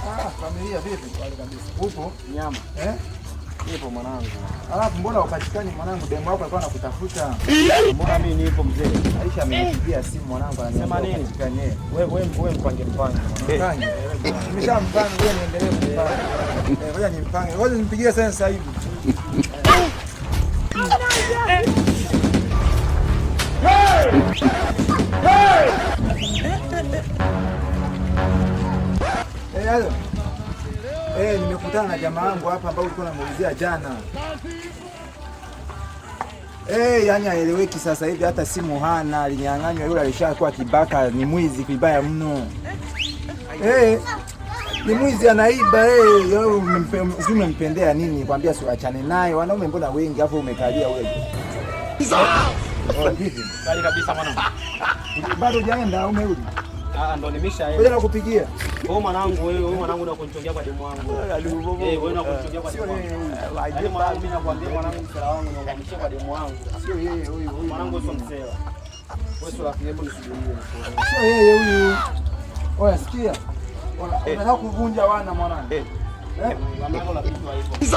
Ah, familia vipi? Wale kabisa. Upo? Nyama. Eh? Nipo mwanangu. Alafu mbona upatikani mwanangu? Demu wako alikuwa anakutafuta. Mbona mimi nipo mzee? Aisha amenipigia simu mwanangu, ananiambia Sema nini? upatikani yeye. Wewe mpange mpange. Mpange. Nimeshampanga, ngoja niendelee kumpanga. Eh, ngoja nimpange. Ngoja nimpigie sasa hivi. Eh, halo. Eh, nimekutana na jamaa wangu hapa ambao ulikuwa unamuulizia jana. Eh, yani haeleweki sasa hivi hata simu hana, alinyang'anywa yule, alishakuwa kibaka, ni mwizi vibaya mno. Eh, ni mwizi anaiba eh, wewe sijui umempendea nini? Kwambia si achane naye. Wanaume mbona wengi afu umekalia wewe. Oh, vipi? Kali kabisa mwanangu. Bado hujaenda au umerudi? Ah, ndo nimeshaenda. Ngoja nakupigia. Wewe mwanangu wewe, wewe mwanangu na kunichongea kwa demu wangu. Eh, wewe na kunichongea kwa Sio demu yeye wangu. huyu. Yaani mwanangu mimi nakwambia mwanangu msela wangu niunganishie kwa demu wangu. Sio yeye huyu huyu. Mwanangu sio msela. Wewe sio rafiki, hebu nisubirie. Sio yeye huyu. Oya sikia. Unataka kuvunja wana mwanangu. Eh? Mwanangu unapitwa hivyo.